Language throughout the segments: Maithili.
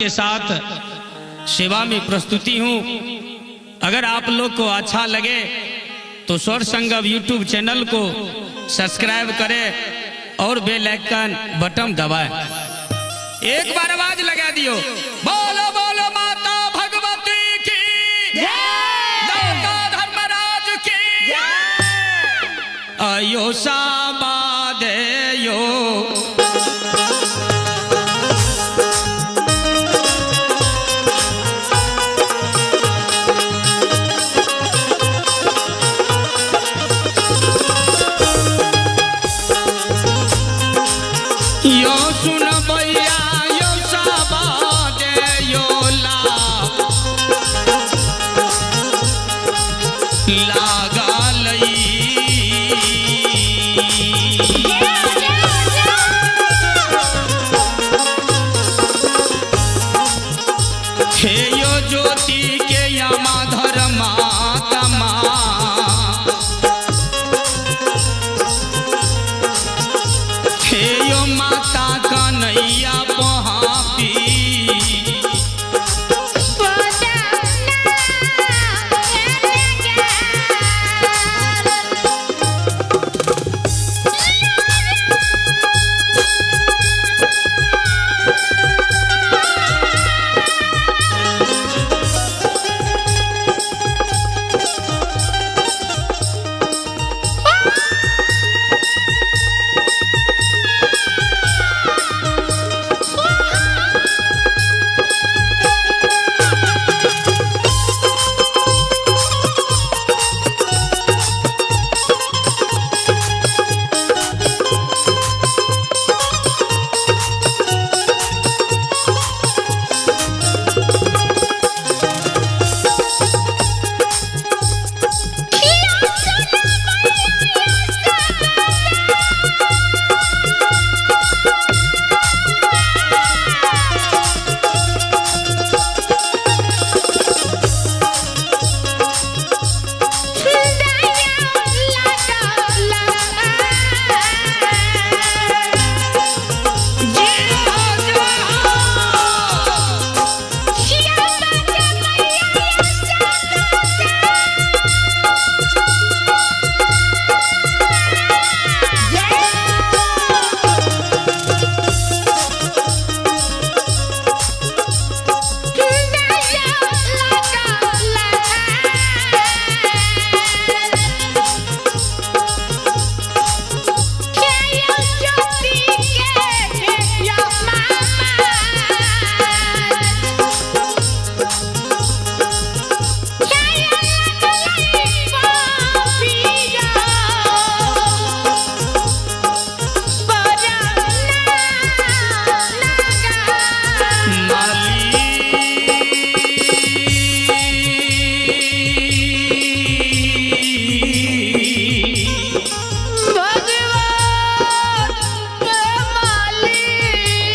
के साथ सेवा में प्रस्तुति हूँ। अगर आप लोग को अच्छा लगे तो स्वर संगम यूट्यूब चैनल को सब्सक्राइब करें और बेल आइकन बटन दबाएं। एक बार आवाज लगा दियो, बोलो बोलो माता भगवती की दाता धर्मराज की। आयो साबादे यो यो सुन भैया यो साबादे यो ला लागा लई। हे यो ज्योति के यमा धर्मा तमा हे यो माता कन्हैया पहापी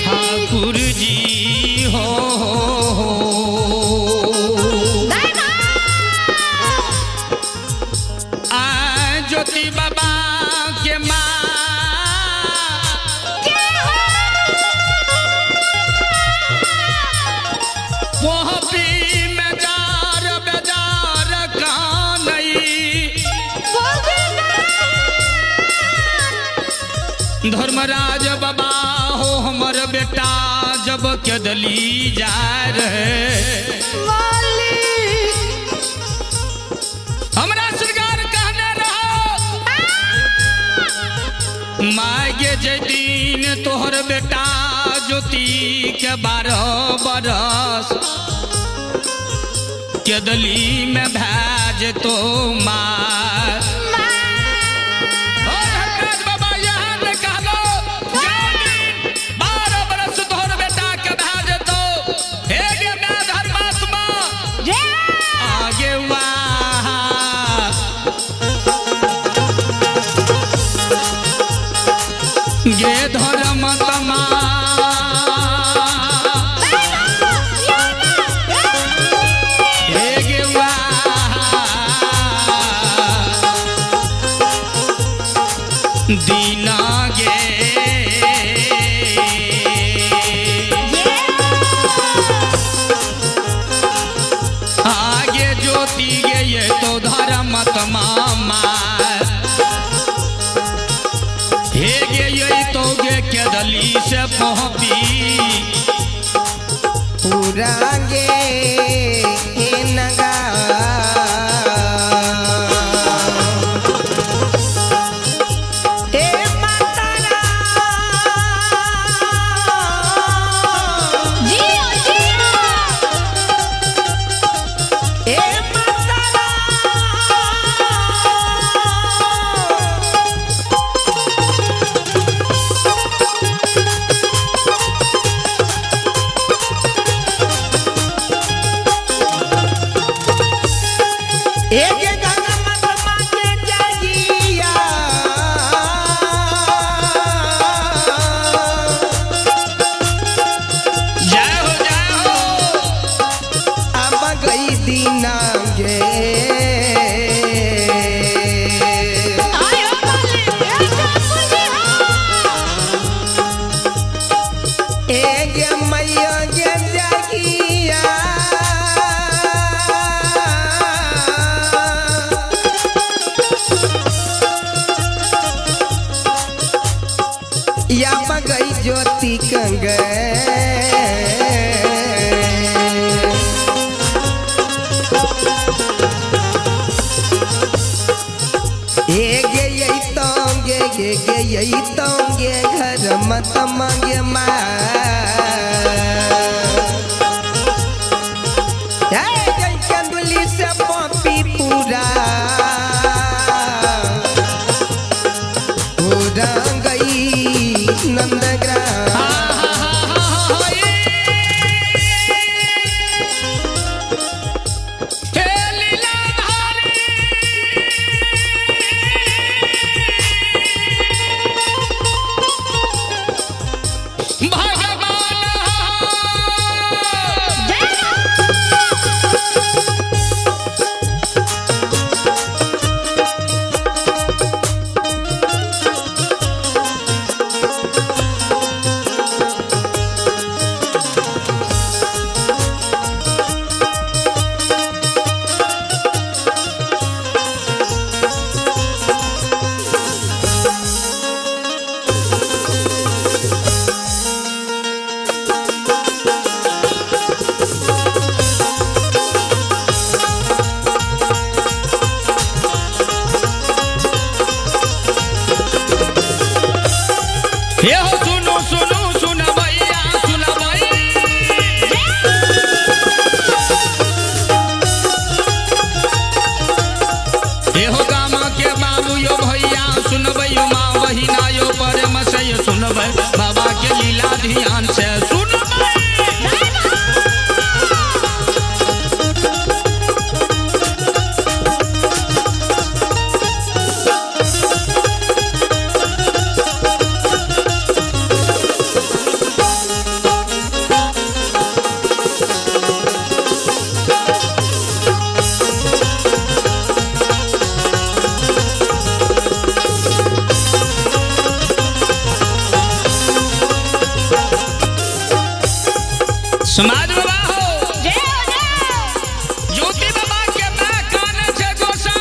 ठाकुर जी हो आ ज्योति बाबा के माँ में जार बेजार कानई धर्मराज बाबा हो हमर बेटा जब केदली जा रहे हमरा श्रृंगार कहने रहो मागे जे दिन तोहर बेटा ज्योति के 12 बरस केदली में भैज तो मार। बाबा यहाँ ने कहलो 12 बरस तोहर बेटा के भैज तो हे गे मैं धर्मात्मा आगे वाह गे धर्म तमा हे गे वाह। चदली से पहुंपी पूरांगे नगा। ए माता जियो जियो ए माता। एक गंगा मत मांगे जागिया। जय हो जय हो। अब गई दीनांगे। आयो मालिक ए ठाकुर जी हो। एक मैया गे जागिया। या बगई ज्योति कंगे। ए गे यही तोंगे गे गे यही तोंगे घर मत मांगे माँ। चंदुली से पपी पूरा पूरा गई नंदग्राम। हे लीलाधारी भगवान जय हो। हे हो सुनो सुनो सुनबैया सुनबै। हे हो गामा के बाबू यो भैया सुनबै, यो माँ बहिना यो प्रेम से यो सुनबै, बाबा के लीला ध्यान से सुनबै। समाज बाबा हो जय हो जय हो। ज्योति बाबा के मैं कान छे गोसा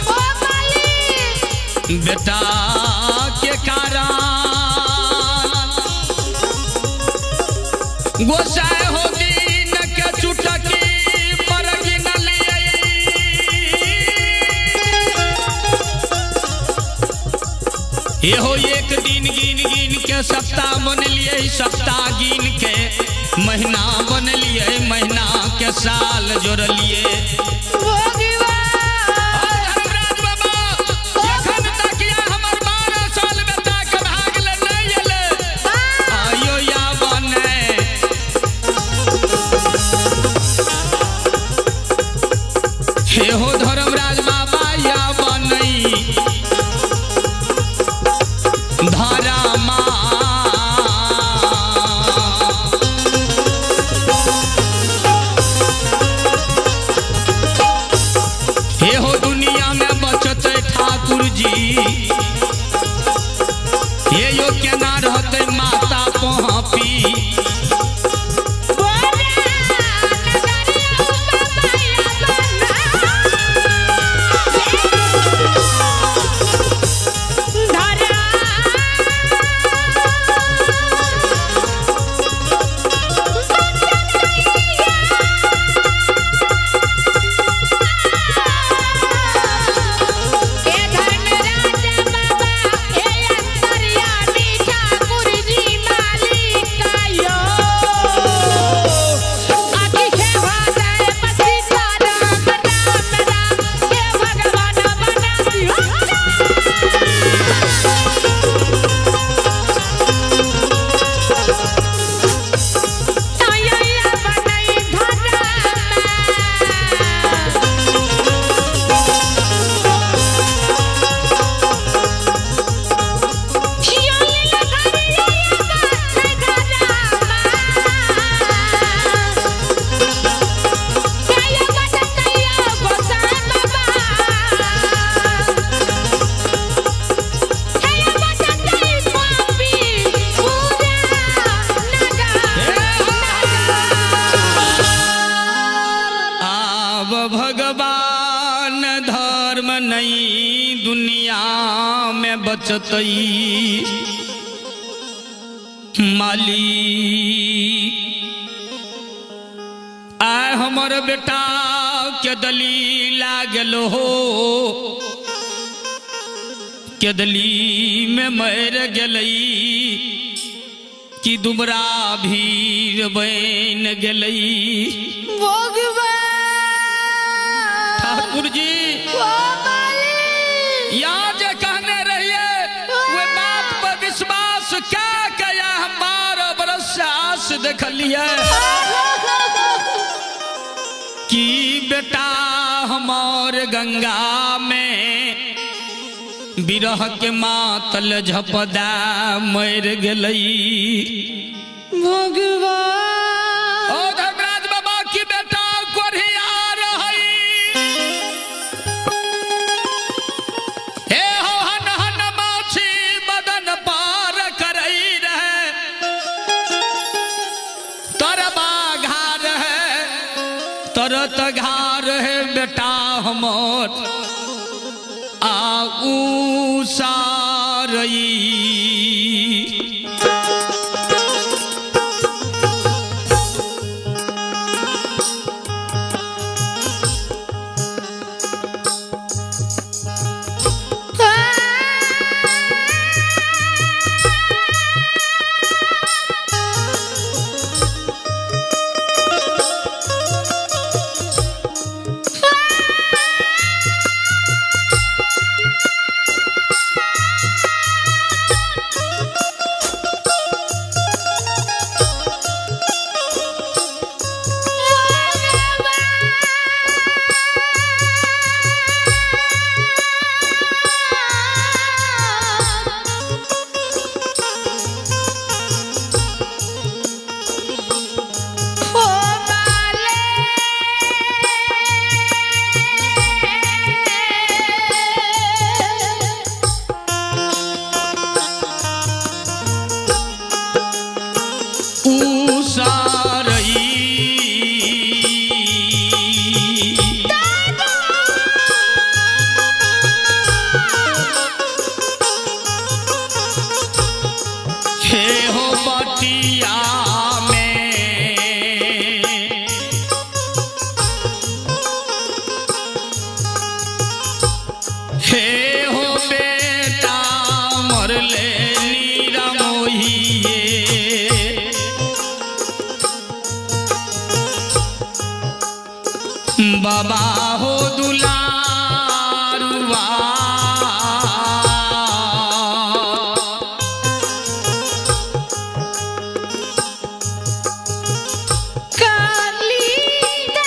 ओ मालिक बेटा के कारण गोसाई हो दीन के चुटकी पर गिन लियै। ये हो एक दिन गिन गिन के सप्ताह बनलियै, सप्ताह गिन के महीना बनलियै, महीना के साल जोड़लियै। भोगवा धर्मराज बाबा एखन तक या हमर 12 साल बेटा के भागल नहि एलै। आयो या बने हे हो धर्मराज बाबा या बनई धारा मा। हे हो दुनिया में बचत ठाकुर जी, हे यो केना रहते माता पहुँपी। बोरा नगरिया बाबा या बना। धरा नहीं दुनिया में बचतई माली। आय हमर बेटा के दली लागल हो, के दली में मर गेलई कि दुबरा भीड़ बन गेलई। ठाकुर जी यहाँ जे कहने रहिए वे बात पर विश्वास क्या कया, हम 12 बरस से आस देखलिए कि बेटा हमार गंगा में बिरह के मातल झपदा मर गेलई। भगवान ओ धर्मराज बाबा की बेटा कोढ़िया रही, हे हो हन हन माछी बदन पार करई रहे, तरबा घार है तरत घार है बेटा हमर आऊ सारई। बाबा हो दुलारुआ, कालिदास।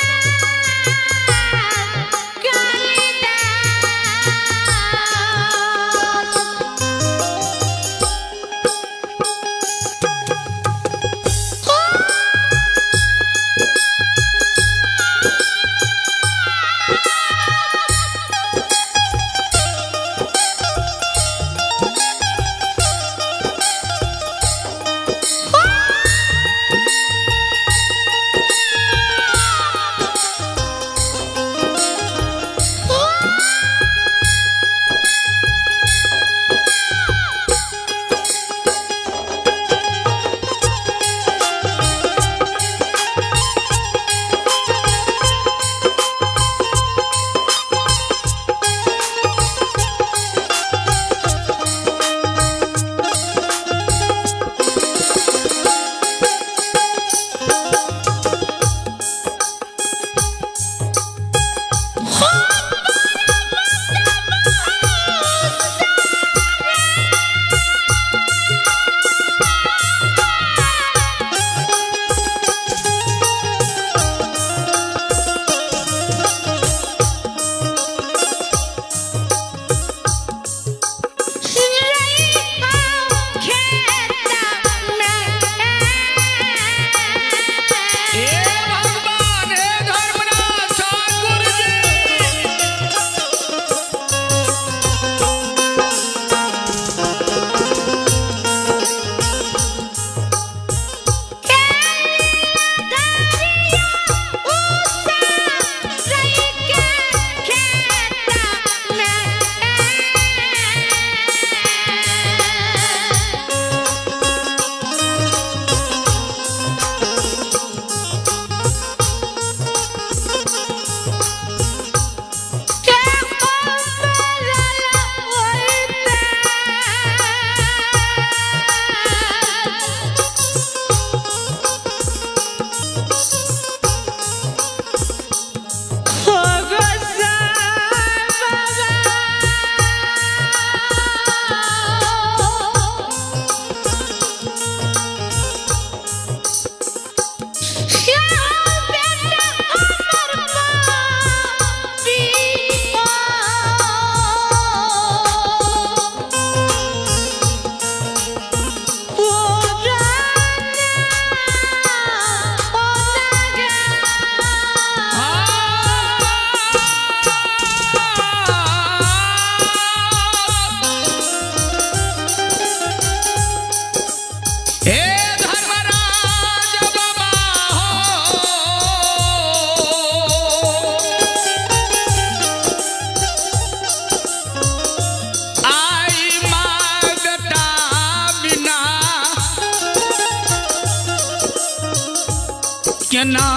केना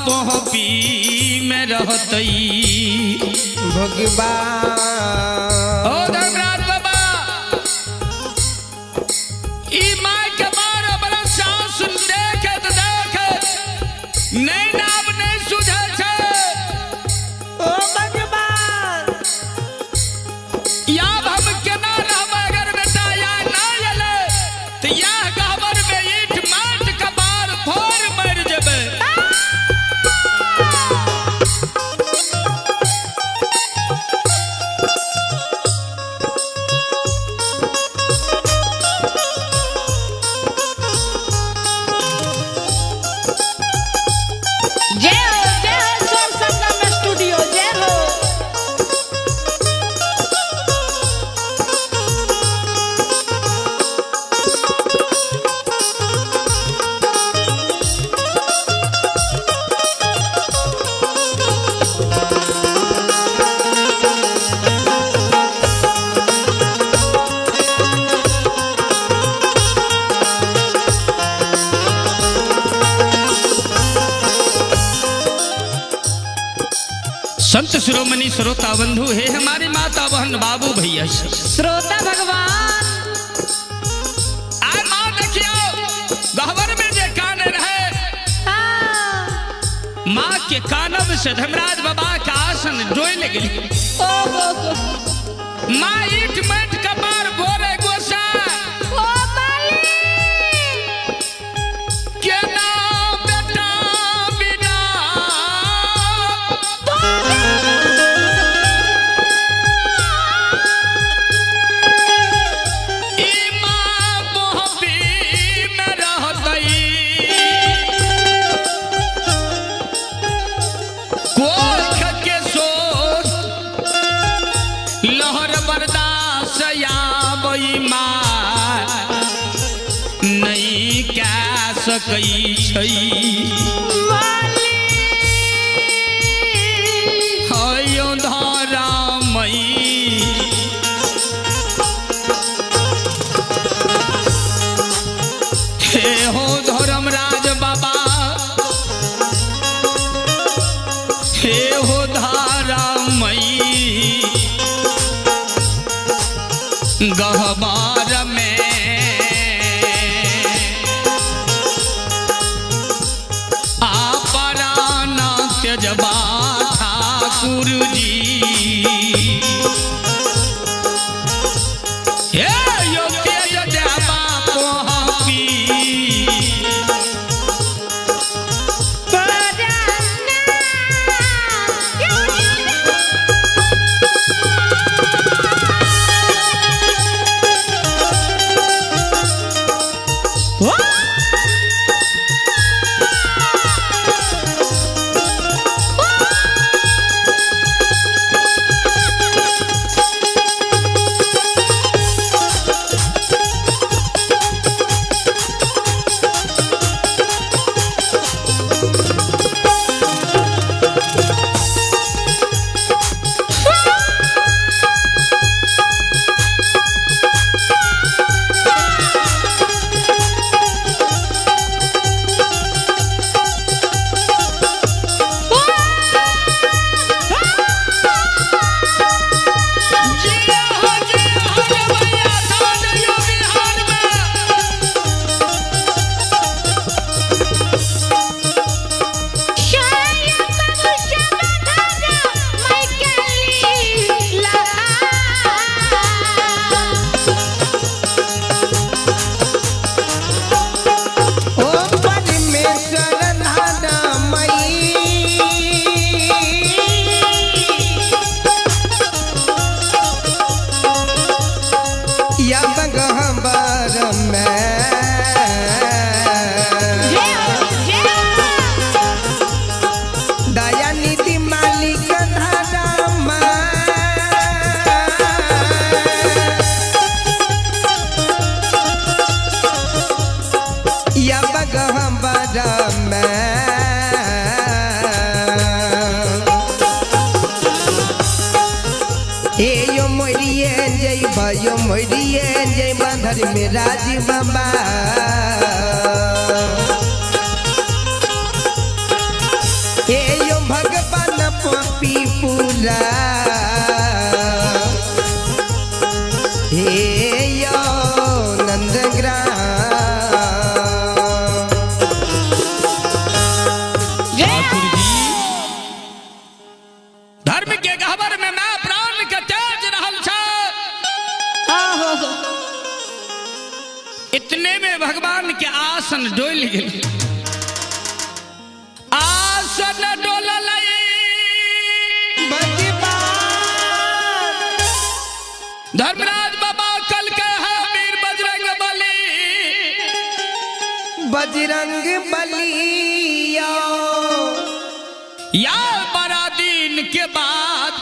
पहपी में रहतई। भगवान ओ धर्मराज बाबा, ई माय के बार बड़ा सास देखत देखत नहीं नाम नहीं सुझे छे। ओ भगवान, याब हम केना रहबै अगर बेटा या ना एलै तो यह गहबर में ईट माट कबार फोड़ मर जेबै। जय हो, जय हो स्वर संगम स्टूडियो, जय हो। संत शिरोमणि श्रोता बंधु, हे हमारी माता बहन बाबू भैया सब। श्रोता भगवान, आय माँ देखियो गहबर में जे कान रहे, हाँ। माँ के कानब से धर्मराज बाबा के आसन डोल गेली। ओ हो हो। माँ ईट मैट कपार भोरे गोसा ओ मालिक, केना बेटा बिना ई माँ मोहब्बी में रहतई। कोख के सोच लहर बर्दाश्त आबई माँ नहीं कह सकै छै। मालिक, हयो धरामई हे हो धर्मराज बाबा, हे हो धारामई गहबार में आपराना त्यजबा ठाकुर जी। हे यो तेज देवा पोहपी जिया हो जिया हो रे भैया, साजयो बिहार में। ओ परमेश्वर दादा मई, या गहबर में दया निधि मालिक धारा या गहबर में ए यो मोरिए जय यो मोरिए जय बांधर में राजी बाबा। हे यो भगवान पपी पूरा हे यो नंदग्राम। ठाकुर जी धर्म के गहबर में मैं प्राण के तेज रहल छ। इतने में भगवान के आसन डोल गेल। आसन डोलल भगवान धर्मराज बाबा कल के है वीर बजरंग बली बजरंग बलिया या बड़ा दिन के बाद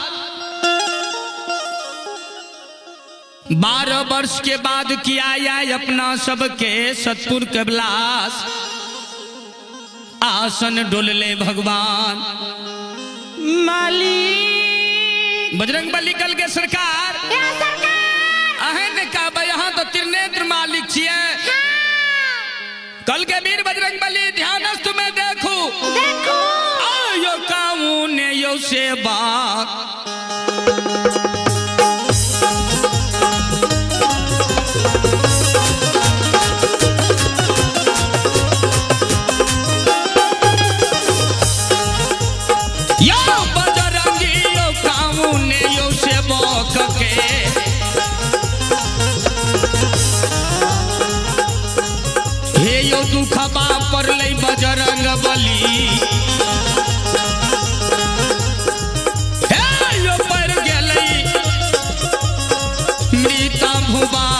12 वर्ष के बाद किया आया अपना सबके सतपुर के विलास। आसन डोलले भगवान मालिक बजरंग बली कल के सरकार अहें ने कहबै यहाँ तो त्रिनेत्र मालिक छियै। कल के वीर बजरंग बली ध्यानस्थ में देखू देखो आयो काऊ ने यो सेवा यो बजरंगी यो काऊ ने यो सेवक के हे यो दुखबा पड़लै बजरंग बली हे यो पड़ गेलै मृत भुवान।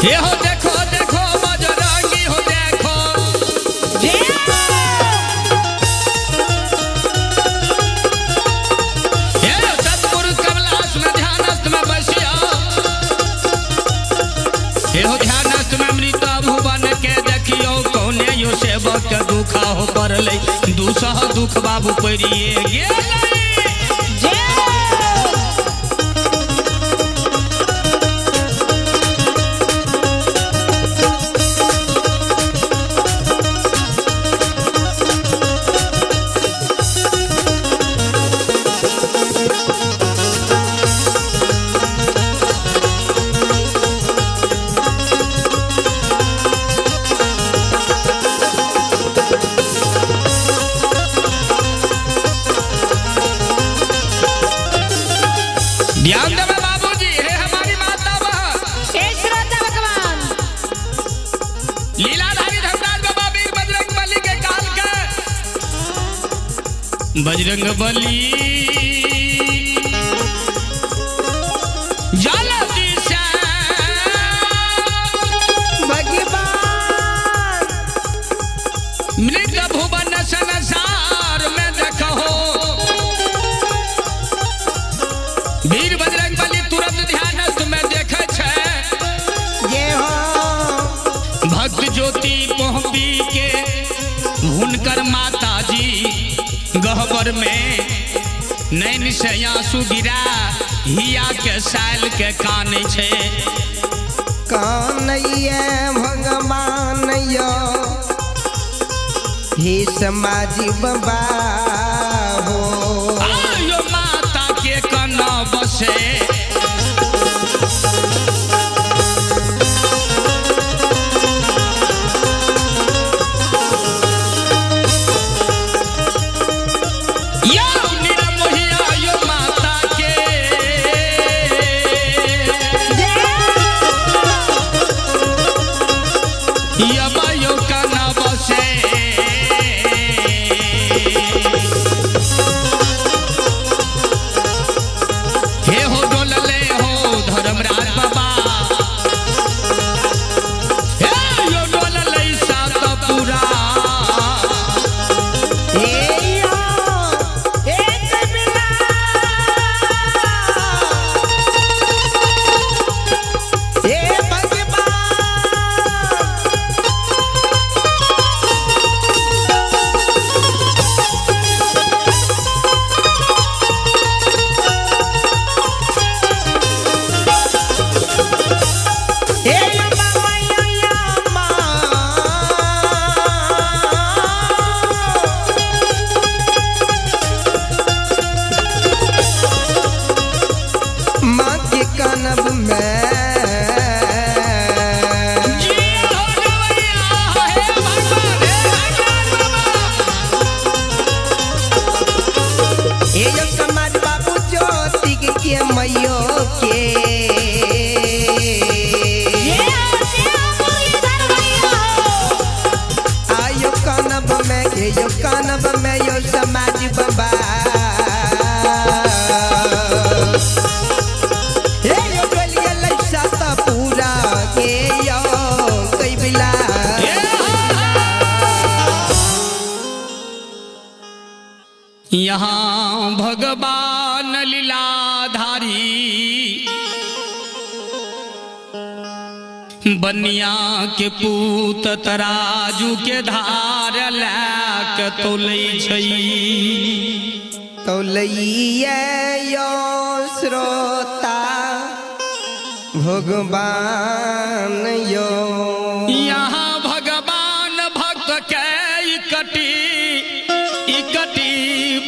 ये हो देखो देखो बजरंगी हो देखो ये सतगुरु कमलास में ध्यानस्थ में बसिया ये हो ध्यानस्थ में मृत भुवन के देखियो कौने यो सेवक के दुखा हो पड़लै दुसह दुख बाबू पड़िए गेलै। बजरंग बली जल्दी से भगवान मृत भुवन संसार में देखो। वीर बजरंग बली तुरंत ध्यान में देखे छे। ये हो भक्त ज्योति पहुंपी के हुनकर माता जी गहबर में नैन से आंसू गिरा हिया के साल के कान छे। कान ये भगवान यो हे समाजी बाबा हो। आयो माता के कन बसे यो निरमोहिया यो माता के यमायो कन बसे। हे हो डोलले हो धर्मराज बाबा, हे यो डोलले सात पूरा। हे यो एक बिना हे भगवान हे मामा या माँ माँ के कनब में जी हो गवैया, हे भगवान, हे भगवान बाबा। हे यो समाज बाबू ज्योति के मैयो के आयो कनब में हे यो कनब में यो समाज बाबा। हे यो डोलिया लैसा त पूरा के यो कई बिला। यहाँ भगवान लीलाधारी बनिया के पूत तराजू के धार लए के तोलै छै। तौलैये यो श्रोता भगवान यो। यहाँ भगवान भक्त के इकटी इकटी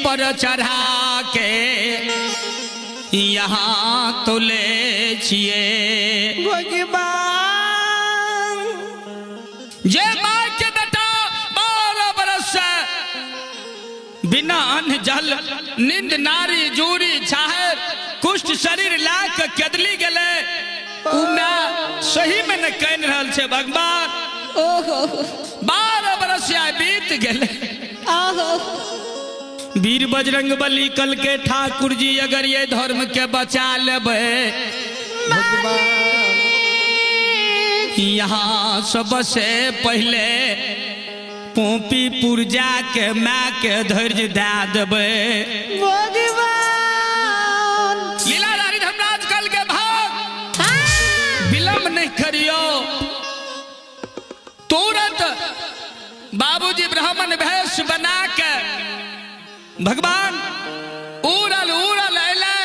पर चढ़ा के यहाँ तोले छिए। भगवान जे माँ के बेटा 12 बरस से बिना अन्न जल निंद नारी जूरी छाहे कुष्ठ शरीर ला के केदली गेले उ my सही में न कह रहल छे भगवान। ओहो 12 बरस आइ बीत गेले। आहो वीर बजरंग बली कल के ठाकुर जी अगर ये धर्म के बचा लेबै भगवान यहाँ सबसे पहले पोपीपुर जाके माँ के धैर्य दे देबै। भगवान लीलाधारी धर्मराज कल के भाग विलंब नहीं करियो, तुरंत बाबूजी ब्राह्मण भेष बना के भगवान उड़ल उड़ल अयलै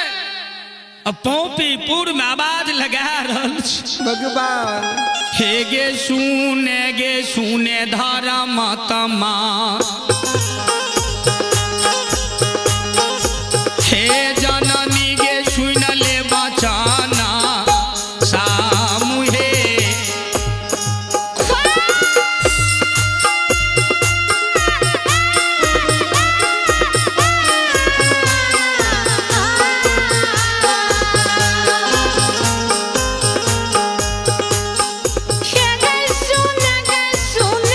आ पोपीपुर में आवाज लगा रहल छै। भगवान हे गे सुने धर्म तमा, हे जननी गे सुन ले बचाना सामुहे। सुन सुन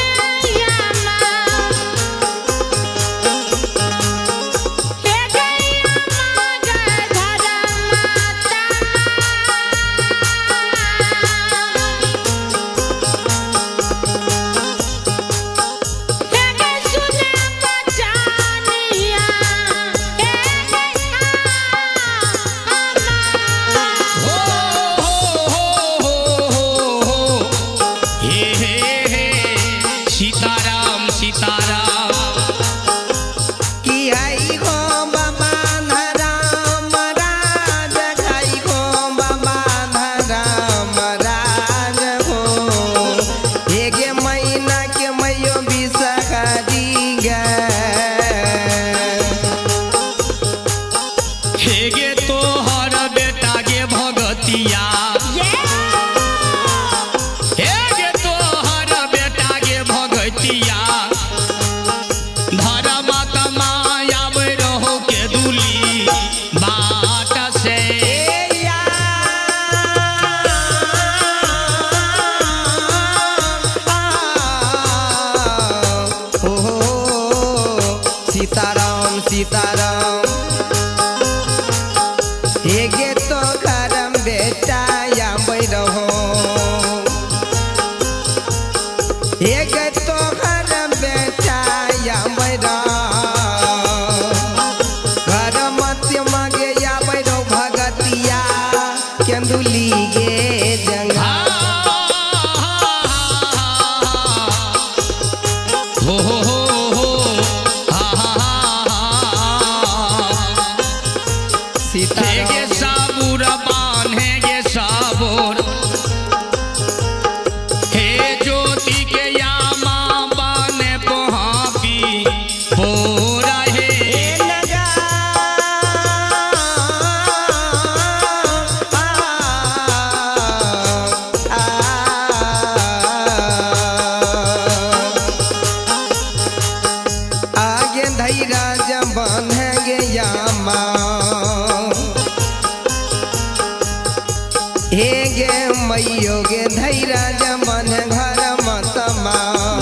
धैरज मन घर मत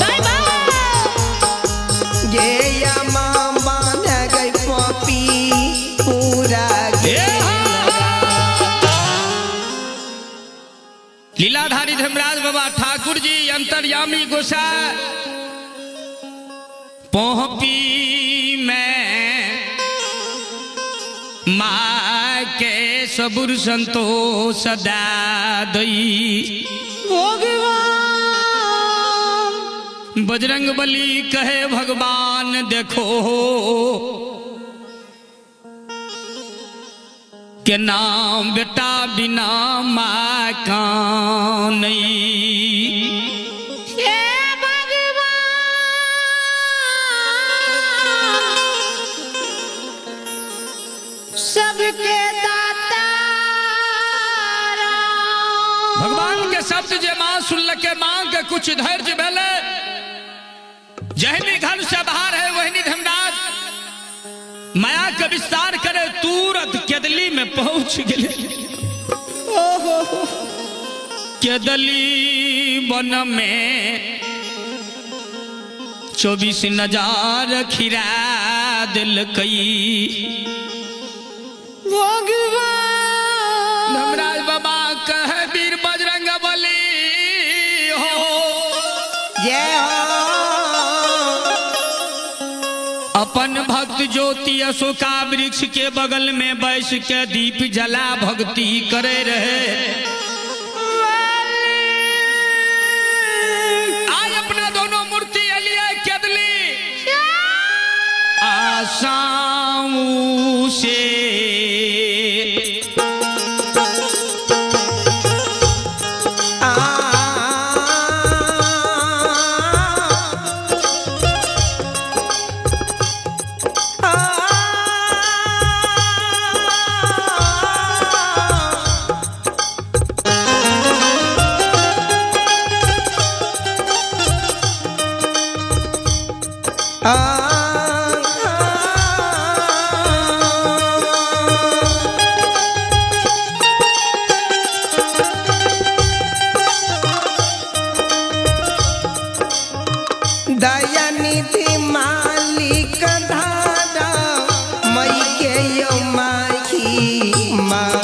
दाई बा। गे या माँ बांध गई पपी पूरा गे। लीलाधारी धर्मराज बाबा ठाकुर जी अंतर्यामी गोसाई पोहपी में माँ के सबुर संतोष सदा दई। भगवान बजरंग बली कहे भगवान देखो के नाम बेटा बिना माँ का नहीं। हे भगवान सबके दाता राम। भगवान के शब्द जे माँ सुन के माँ के कुछ धैर्य भेले, जहनी घर से बाहर है वहनी धर्मराज माया के विस्तार करे तुरंत केदली में पहुंच गए। केदली वन में 24 नजार खिरा दिलकई। भगवान धर्मराज बाबा कहे वीर बजरंग बली हो जय हो। अपन भक्त ज्योति अशोका वृक्ष के बगल में बैस के दीप जला भक्ति करे रहे। आज अपना दोनों मूर्ति अलिया केदली आसाऊ से दयानिधि मालिक धारा मई के यो माही माँ।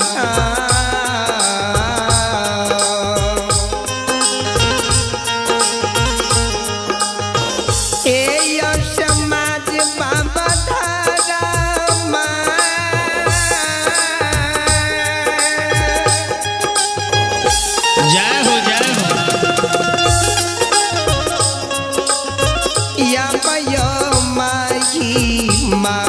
ए यो समाज बाबा धारा माँ। जय हो जय हो। या पयो माही माँ।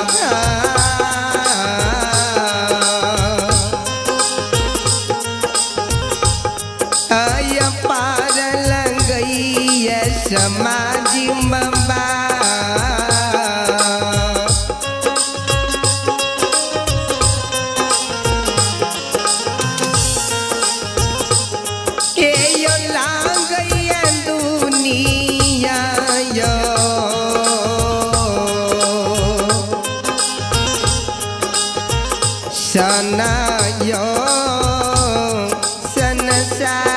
आय पार लंगई समाज मबा। ए यो लांगई दुनिया यो सना यो संसार।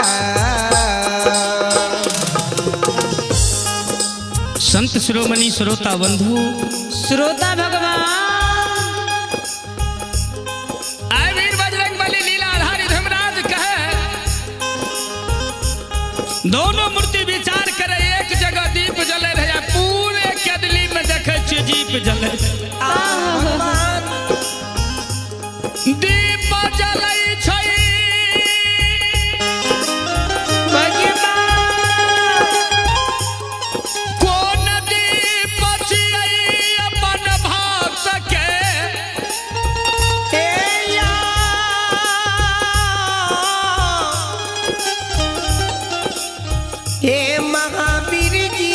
संत शिरोमणि श्रोता बंधु श्रोता भगवान आए वीर बजरंग बली लीलाधारी धर्मराज कहे दोनों मूर्ति विचार करे एक जगह दीप जले रहे पूरे केदली में देखे छियै दीप जले दीप जलै छै कोन दीप छियै अपन भक्त के हे महावीर जी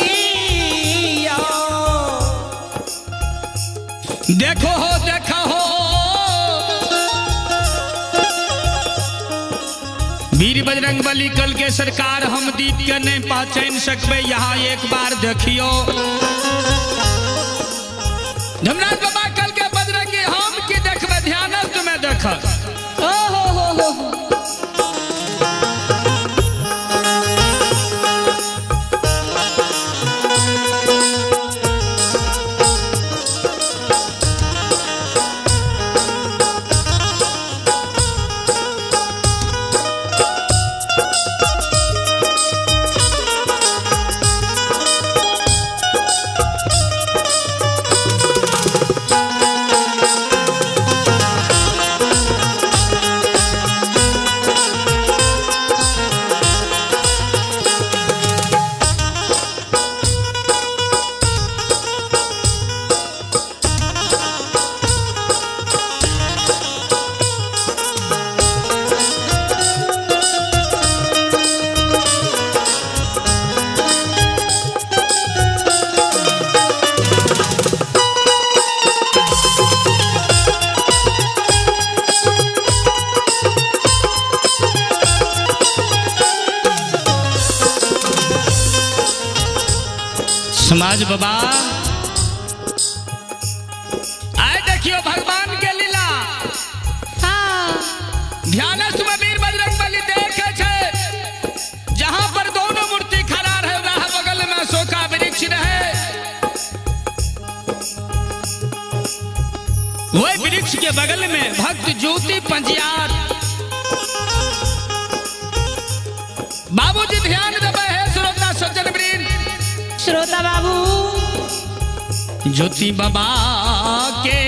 आओ। देखो हो देखो हो वीर बजरंग बली कल के सरकार हम दीप के नहीं पहचान सकबे यहाँ एक बार देखियो। धर्मराज बाबा कल के बजरंगी हम की देखबे ध्यान तुम्हें देख। ओ हो हो हो हो। समाज बाबा आए देखियो भगवान के लीला। हाँ। ध्यान वीर बजरंग बली देखे छे जहां पर दोनों मूर्ति खड़ा रहे वहां बगल में अशोका वृक्ष रहे। वही वृक्ष के बगल में भक्त ज्योति पंजियार बाबूजी ध्यान देवे है श्रोता सज्जन वृंद। श्रोता बाबू ज्योति बाबा के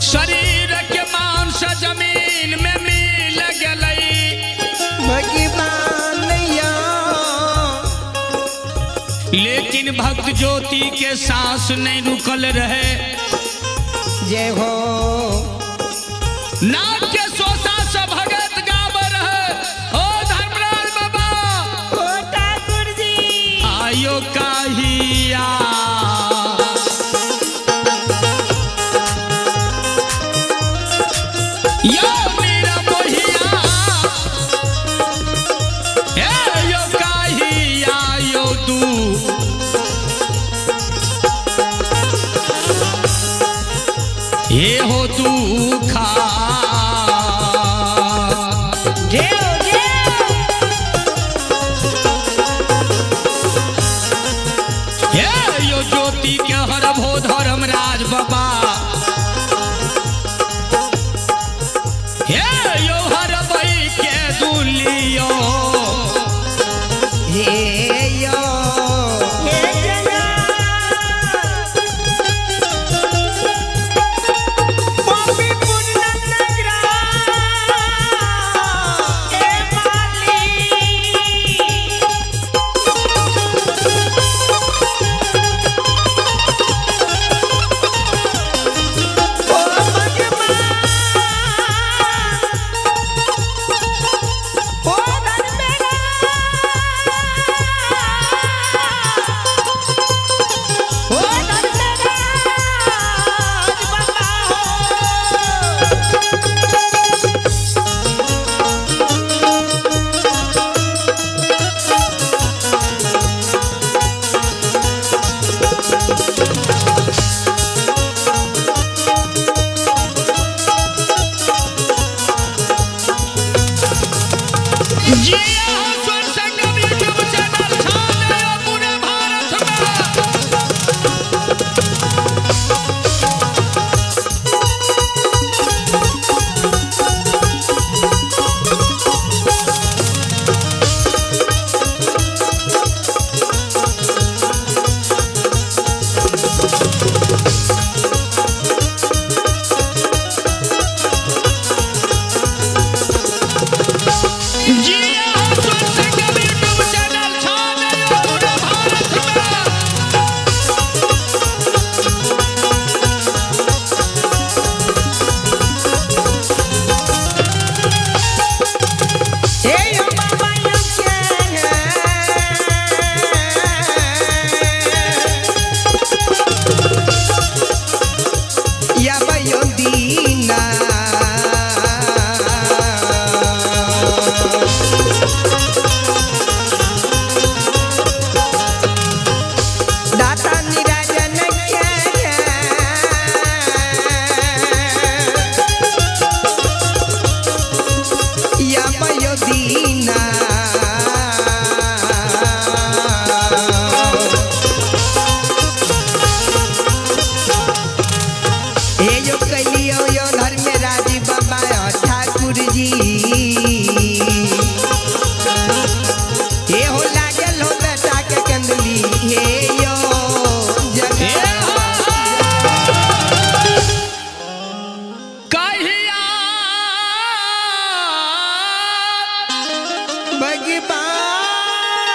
शरीर के मांस जमीन में मिल गई। भगवान यो लेकिन भक्त ज्योति के सांस नहीं रुकल रहे। जय हो। नाक के सोसा से भगत गाब रहे। ओ धर्मराज बाबा ओ ठाकुर जी आयो काहिया यो मेरा मोहिया ए यो काहिया यो दू ये हो तू खा। जय हो जय हो। हे यो ज्योति के हर भो धर्मराज बाबा हे यो हर बई के दुलियो हे यो हे जना पापी पुण्य नगरा ए माली ओ भगवान ओ धर्मराज ओ धर्मराज बाबा हो। जी हाँ, स्वर संगम यूट्यूब चैनल छा गया पूरे भारत में। जी हाँ, स्वर संगम यूट्यूब चैनल छा गया पूरे भारत में। हे यो बाबा यो के या बयो दीना दाता निराजन के या बयो दीना हे यो कलियो यो धर्मराज बाबा ठाकुर जी हे हो लागल हो बेटा के कंदली हे यो हे जगह कहिया भगवान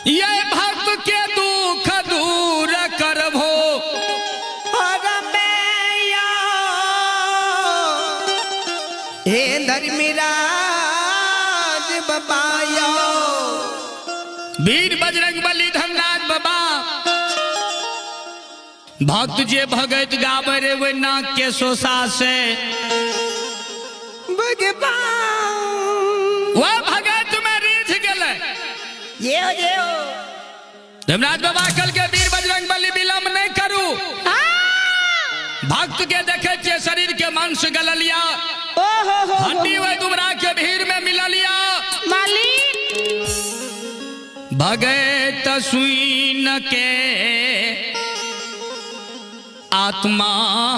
ये भक्त के दुख दूर करभो। हे धर्मराज बाबा यो वीर बजरंग बली धर्मराज बाबा भक्त जे भगत गावे रे वे नाक के सोसा से भगवान वह भगत में रीझ ये हो ये हो। धर्मराज बाबा कल के वीर बजरंग बली विलंब नहीं करू। भक्त के देखे छियै शरीर के मांस गललिया, हड्डी वह दुबरा के भीड़ में मिललिया। मालिक भगत सुइन के आत्मा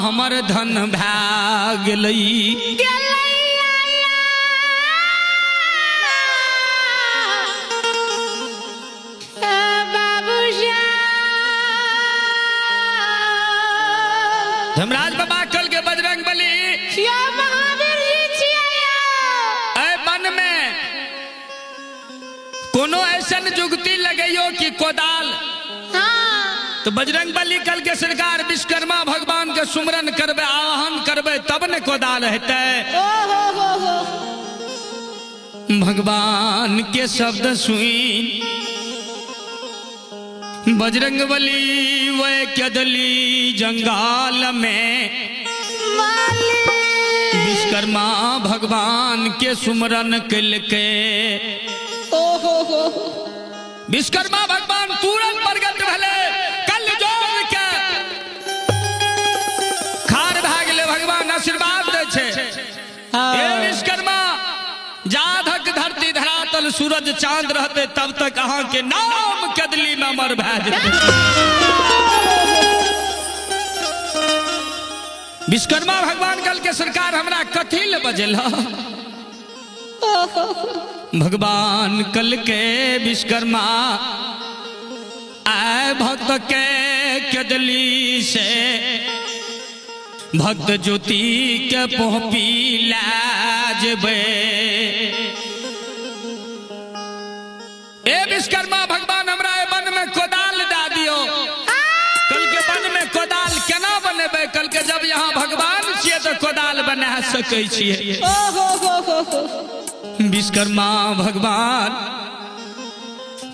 हमर धन भए गेलै। धर्मराज बाबा कल के बजरंग बली वन में कोनो ऐसन जुगती लगैयो कि कोदाल। तो बजरंग बली कल के सरकार विश्वकर्मा भगवान के सुमरन करबे, आवाहन करबे तब ने कोदाल हेतै। भगवान के शब्द सुन बजरंग बली वे कदली जंगाल में विश्वकर्मा भगवान के सुमरन कलके। विश्वकर्मा भगवान तुरंत प्रगट भले, कल जोड़ के खार भए गेलै। भगवान आशीर्वाद दै छै, हे विश्वकर्मा, जा धक धरती धरातल सूरज चांद रहते तब तक अहाँ के नाम कदली में अमर भए जेतै। विश्वकर्मा भगवान कल के सरकार हमरा कथी ले बजेल? भगवान कल के विश्वकर्मा आए भक्त के कदली से भक्त ज्योति के पोपी लाजबे। ए विश्वकर्मा भगवान हमरा वन में कोदाल दा दियो। कल के वन में कोदाल केना बनेबै? कल के जब यहाँ भगवान छियै तो कोदाल बना सकै छियै। विश्वकर्मा भगवान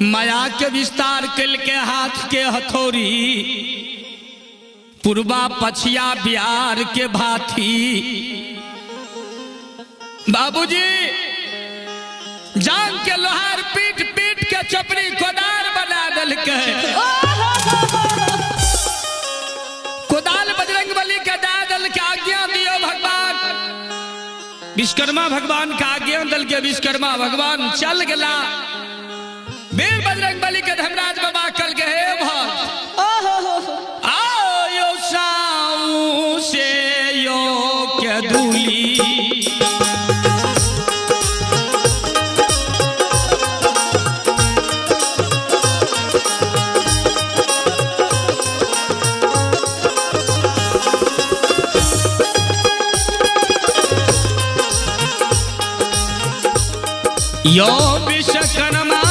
माया के विस्तार कल के हाथ के हथौड़ी पूर्वा पछिया बिहार के भाथी। बाबूजी जान के लोहार पीट पीट के चपड़ी कोदाल बना देलकै। कोदाल बजरंग बली के दे देलकै। आज्ञा दियो भगवान। विश्वकर्मा भगवान के आज्ञा देलकै। विश्वकर्मा भगवान चल गेला। वीर बजरंग बली के धर्मराज बाबा कल के हे भक्त आयो साऊ से यो के दूली यो विश्वकर्मा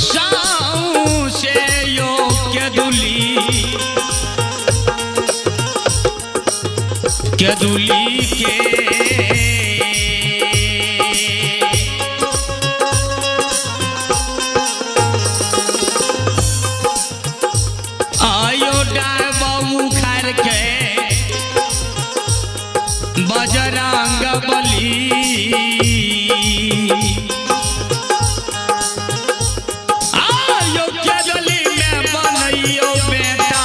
साऊ से यो के दुली के दुली के आयो डाबू खार के बजरंग बली। आयो केजली में बनैयो बेटा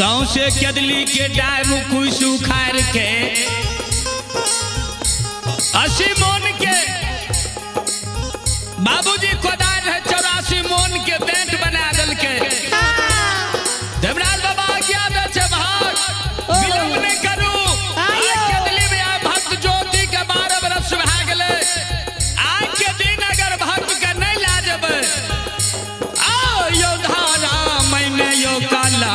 सौंसे केदली के डायब कुछ उखाड़ के 80 मोन के बाबूजी कोदार है 84 मोन के बेंट बना दल के। देवराज बाबा आज्ञा दे छे भाग विलंब नहीं करू। आज के दिल्ली में आए भक्त ज्योति के 12 बरस भए गेलै। आज के दिन अगर भक्त के नहीं ला जेबै आओ यो धारा मैंने यो काला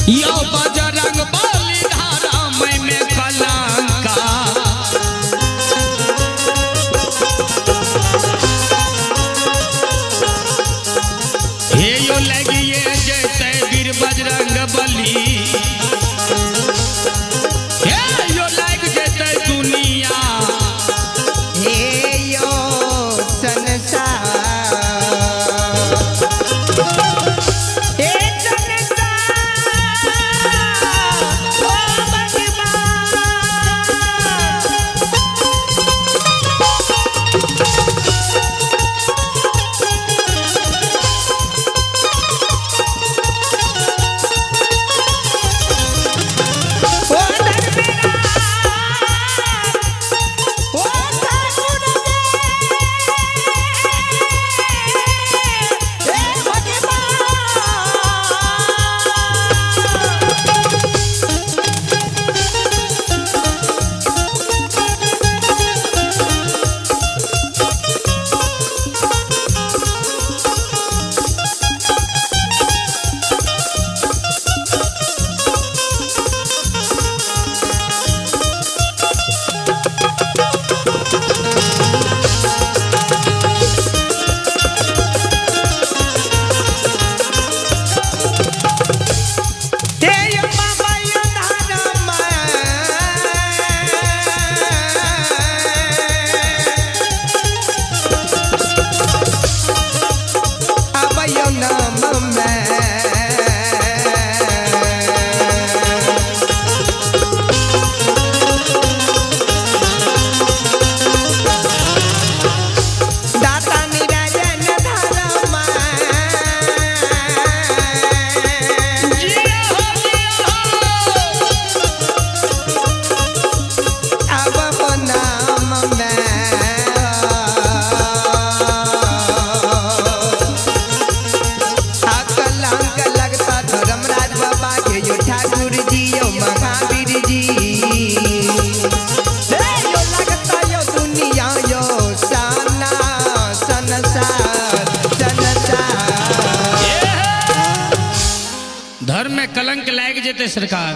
यो बजरंग बली धारा मैंने कलंका। हे यो लगिए जैते वीर बजरंग बली, हे यो लग जैते दुनिया। हे यो संसार, हे संसार, ओ भगवान। ओ धर्मराज, ओ ठाकुर हे भगवान। हे यो बाबा यो धर्म, अब यो नाम में। दाता निरंजन धर्म, जिया हो, जिया हो। अब हो नाम में। अकलंक लगता धर्मराज बाबा के यो ठाकुर जी यो महावीर जी। हे यो लगता यो दुनिया यो साना संसार संसार। धर्म में कलंक लाग जेते सरकार।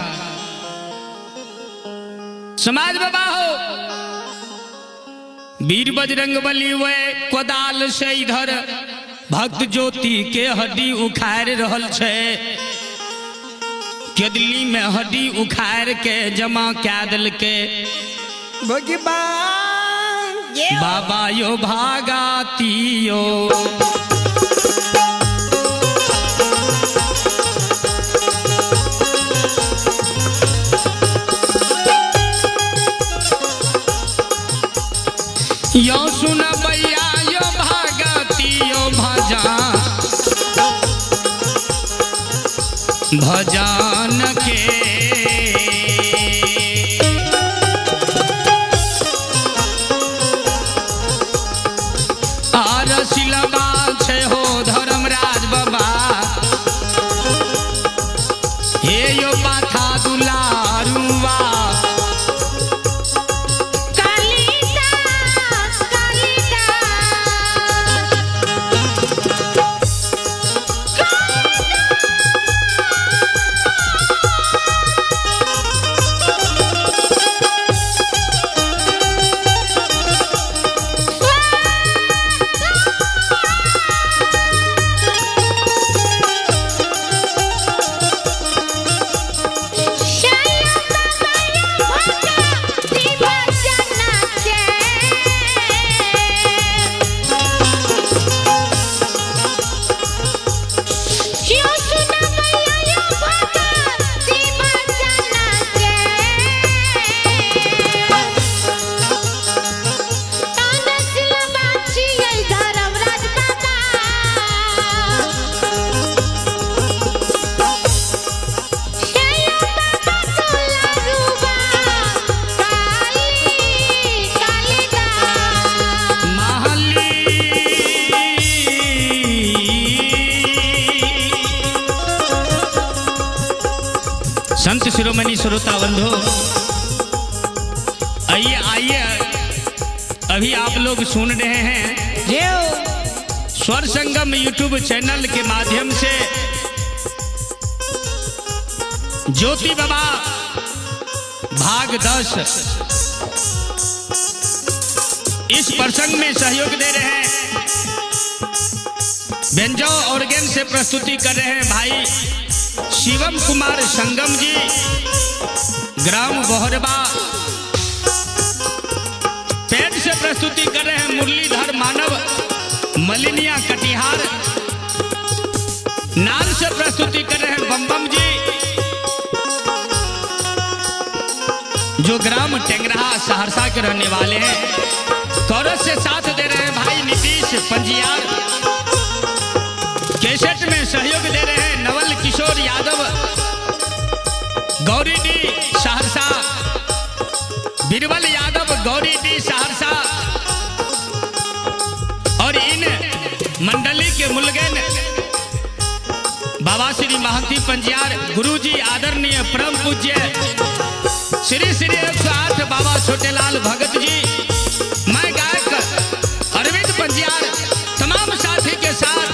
समाज बाबा हो वीर बजरंग बली वे कोदाल से इधर भक्त ज्योति के हड्डी उखाड़ रहल छे। केदली में हड्डी उखाड़ के जमा कै देलके। भगवान बाबा यो भागातियो यो सुन भैया यो भागतियो भजन भजन के। आर सिलबा छे हो धर्मराज बाबा, हे यो पाथा दुलारुआ। कालिदास कालिदास कालिदास। श्रोता बंधु, आइए आइए, अभी आप लोग सुन रहे हैं स्वर संगम यूट्यूब चैनल के माध्यम से ज्योति बाबा भाग 10 इस प्रसंग में सहयोग दे रहे हैं। बेंजो ऑर्गन से प्रस्तुति कर रहे हैं भाई शिवम कुमार संगम जी, ग्राम बोहरबा। पेड से प्रस्तुति कर रहे हैं मुरलीधर मानव, मलिनिया कटिहार। नाल से प्रस्तुति कर रहे हैं बम बम जी, जो ग्राम टेंगराहा सहरसा के रहने वाले हैं। कौरस से साथ दे रहे हैं भाई नीतीश पंजियार। कैसेट में सहयोग दे रहे हैं नवल किशोर यादव, गौरी डी सहरसा, बीरबल यादव, गौरी डी सहरसा। और इन मंडली के मुलगन बाबा श्री महंती पंजियार गुरुजी आदरणीय परम पूज्य श्री श्री 108 बाबा छोटेलाल भगत जी, मैं गायक अरविंद पंजियार तमाम साथी के साथ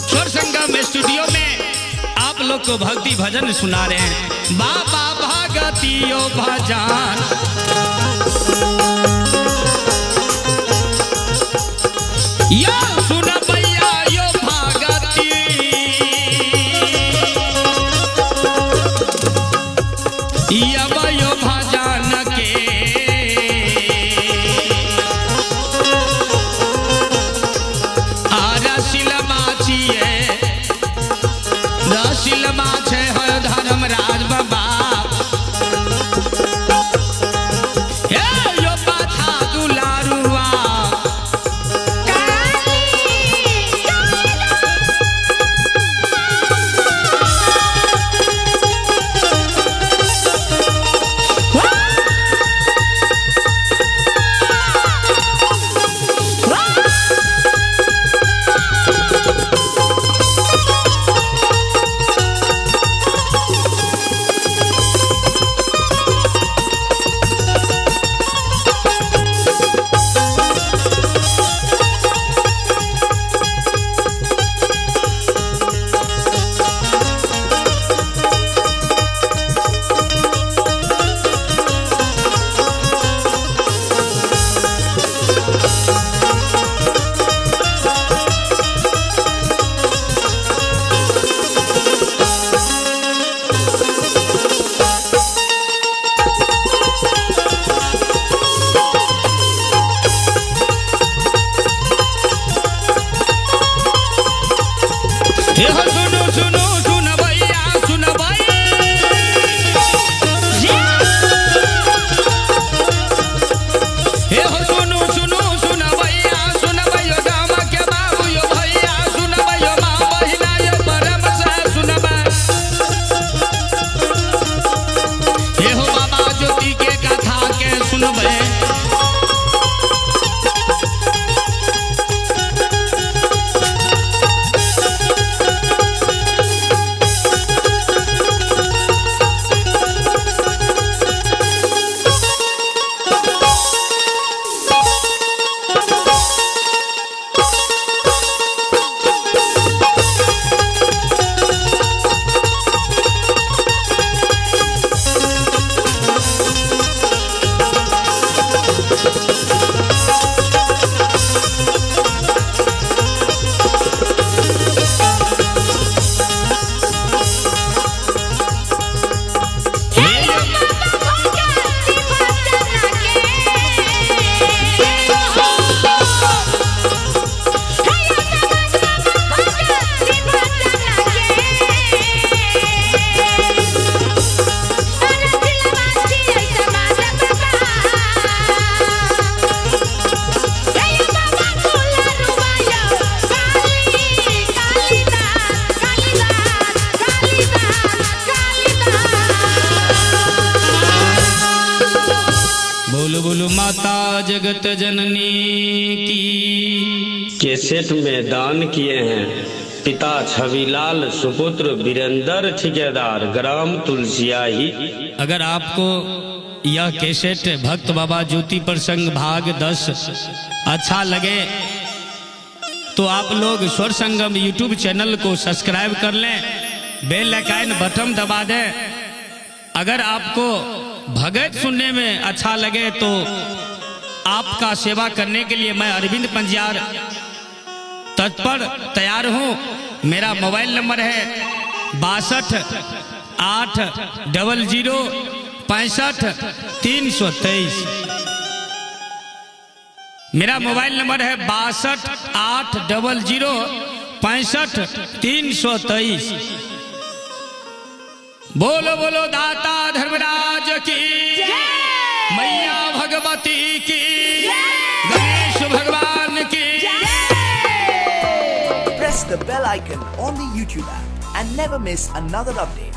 स्वर संगम स्टूडियो में आप लोग को भक्ति भजन सुना रहे हैं। बाबा भगतियो भजन यो सुन भैया यो भगती, यो भजन के धर्मराज बाबा हे यो पाथा दुलारुआ। सुनो सुनो सुन भैया सुन भैया, हे हो सुनो सुनो सुन भैया सुन भैया, गाम के बाबू यो भैया सुन भैया, माँ बहिना यो परम से सुन हे हो बाबा ज्योति के कथा के सुनबे। बोलो बोलो माता जगत जननी की। कैसेट में दान किए हैं पिता छविलाल, सुपुत्र वीरेंद्र ठेकेदार, ग्राम तुलसियाही। अगर आपको यह कैसेट भक्त बाबा ज्योति प्रसंग भाग 10 अच्छा लगे तो आप लोग स्वर संगम यूट्यूब चैनल को सब्सक्राइब कर लें, बेल आइकन बटन दबा दें। अगर आपको भगत सुनने में अच्छा लगे तो आपका सेवा करने के लिए मैं अरविंद पंजियार तत्पर तैयार हूँ। मेरा मोबाइल नंबर है 62 8 00 65 323। मेरा मोबाइल नंबर है 62 8 00 65 323। बोलो बोलो दाता धर्मराज की, मैया भगवती की, गणेश भगवान की। Press the bell icon on the YouTube app and never miss another update.